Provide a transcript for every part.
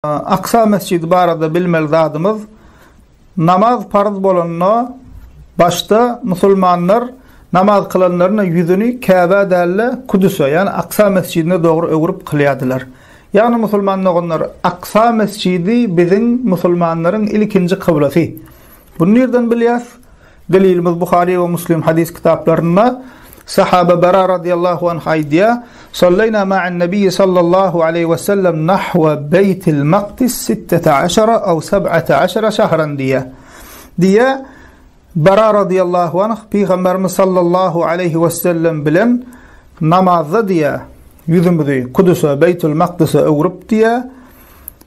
Aksa mesjidi barada bilmeli zadymyz, namaz parz bolanda başda musulmanlar namaz kylanlarynda ýüzüni Käbä dälde Kudüse, ýagny Aksa mesjidine dogry öwrüp kylýardylar. Ýagny musulman doganlar, Aksa mesjidi biziň musulmanlaryň ilkinji kyblasy. Buny nirden bilýäs? Delilimiz Buhary we Muslim hadys kitaplarynda sahaba Bara radiyallahu anh aýdýar, Salleýna ma'an nabiyyi sallallahu aleýhi we sellem nahwa beýtil makdis sittete aşara aw seb'ate aşara şahran diýýär. Diýýär, Bara radiyallahu anh Pygamberimiz sallallahu aleýhi we sellem bilen namazda diýýär, ýüzümizi Kudüse, Beýtul Makdise öwrüp diýýär,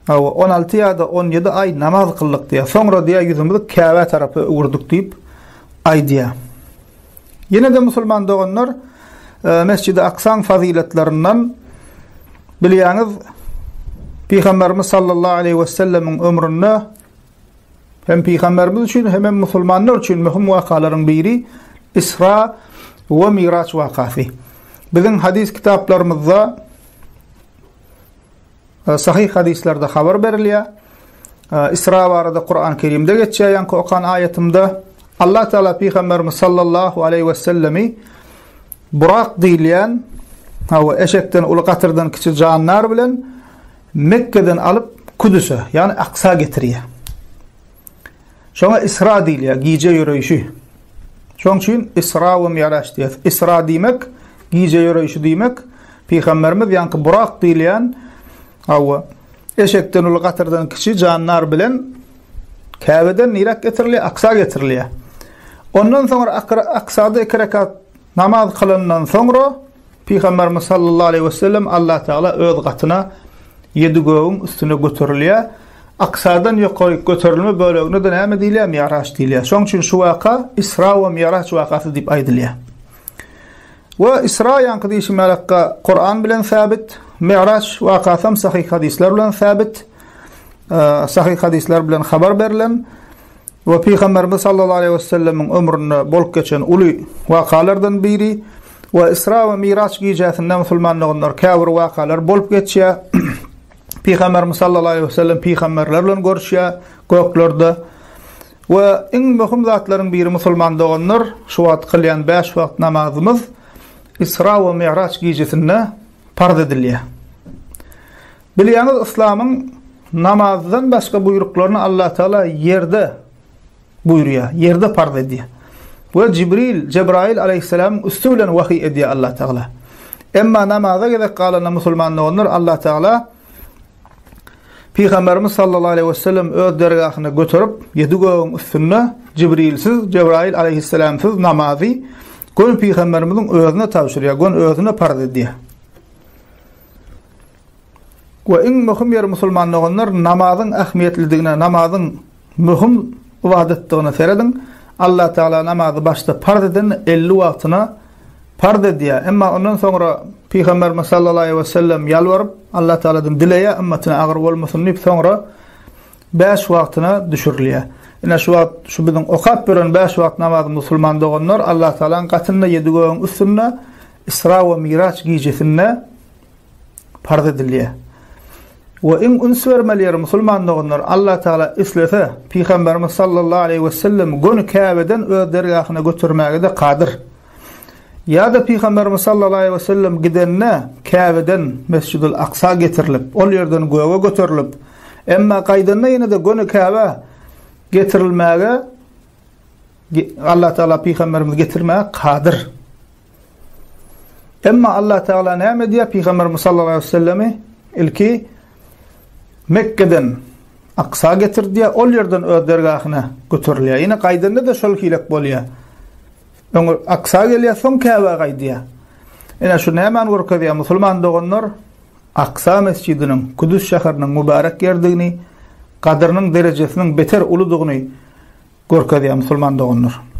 Hawa, 16 ýa-da 17 aý namaz kyldyk diýýär. Soňra diýýär, ýüzümizi Käbä tarapa öwürdik diýip aýdýar. Ýene-de musulman doganlar, e, Mesjidi Aksaň fazyletlerinden bilýäňiz, Pygamberimiz sallallahu aleýhi we sellemiň ömründe hem pygamberimiz üçin hem hem musulmanlar üçin möhüm wakalaryň biri Isra we Miraç wakasy. Biziň hadys kitaplarymyzda Sahyh hadyslarda habar berilýär. Isra barada Kur'an Kerimde geçýär, ýaňky okan aýatymda. Allah Teala pygamberimiz sallallahu aleýhi we sellemi Burak diýilýän, hawa, eşekden uly gatyrdan kiçi jandar bilen Mekgeden alyp Kudüse, ýagny Aksa getirýär. Şoňa Isra diýilýär, gije ýöreýşi. Şoň üçin Isra we Miraç diýýär. Isra diýmek, gije ýöreýşi diýmek. Pygamberimiz ýaňky Burak diýilýän, hawa, eşekden uly, gatyrdan kiçi jandar bilen Käbeden niräk getirilýär? Aksa getirilýär. Ondan soňra Aksada iki rekat namaz kylandan soňra Pygamberimiz sallallahu aleýhi we sellem Allah Tagala öz gatyna ýedi gögüň üstüne göterilýär. Aksadan ýokaryk göterilme bölegine-de näme diýilýär? Mi'raç diýilýär. Şonuň üçin şu waka Isra we Mi'raç wakasy diýip aýdylýar. We Isra ýaňky diýşim ýalakka Kuran bilen sabit, Mi'raç wakasam sahyh hadyslar bilen sabit, sahyh hadyslar bilen habar berlen. We Pygamberimiz sallallahu aleýhi we sellemiň ömründe bolup geçen uly wakalardan biri we Isra we Miraç gijesinde musulman doganlar käbir wakalar bolup geçýär. Pygamberimiz sallallahu aleýhi we sellem pygamberler bilen görüşýär göklerde. We iň möhüm zatlaryň biri musulman doganlar şu wagt kylýan 5 wagt namazymyz Isra we Miraç gijesinde parz edilýär. Bilýäňiz yslamyň namazdan başga buýruklaryny Allah Taala ýerde buýurýar, ýerde parz edýär. We Jibril, Jebrail aleýhissalamyň üsti bilen wahyý edýär Allah Taala. Emma namaza gezek galanda musulman doganlar Allah Taala Pygamberimiz sallallahu aleýhi we sellem öz dergahyna göterip, ýedi gögüň üstünde Jibrilsiz, Jebrail aleýhissalamsyz namazy göni pygamberimiziň özüne tabşyrýar, göni özüne parz edýär. We iň möhüm ýeri musulman doganlar namazyň ähmiýetlidigine, namazyň möhüm ybadatdygyna serediň. Allah Teala namazy başda parz eden 50 wagtyna parz edýär. Emma ondan soňra Pygamberimiz sallallahu aleýhi we sellem ýalbaryp Allah Tealadan dileýär, ümmetine agyr bolmasyn diýip soňra 5 wagtyna düşürilýär. Ine şu wagt şu biziň okap ýören 5 wagt namazy musulman doganlar Allah Tealanyň gatynda ýedi gögüň üstünde Isra we Miraç gijesinde parz edilýär. We iň üns bermeli ýeri musulman doganlar Allah Teala islese Pygamberimiz sallallahu aleýhi we sellem göni Käbeden öz dergahyna götürmäge-de kadyr. Ýa-da Pygamberimiz sallallahu aleýhi we sellem gidende Käbeden Mesjidül Aksa getirilip, ol ýerden göge göterilip, emma gaýdanda ýene-de göni Käbä getirilmäge Allah Teala Pygamberimizi getirmäge kadyr. Emma Allah Teala näme diýýär? Pygamberimiz sallallahu aleyhi ve sellemi ilki Mekke'den Aksa getir diýýär, ol ýerden öz dergahyna göterilýär. Ýene gaýdanda-da şol hilek bolýar. Öň Aksa gelýär, soň Käbä gaýdýar. Ine şu nämäni görkezýär musulman doganlar? Aksa mesjidiniň Kudüs şäheriniň mübarek ýerdigini, gadyrynyň derejesiniň beter uludygyny görkezýär musulman doganlar.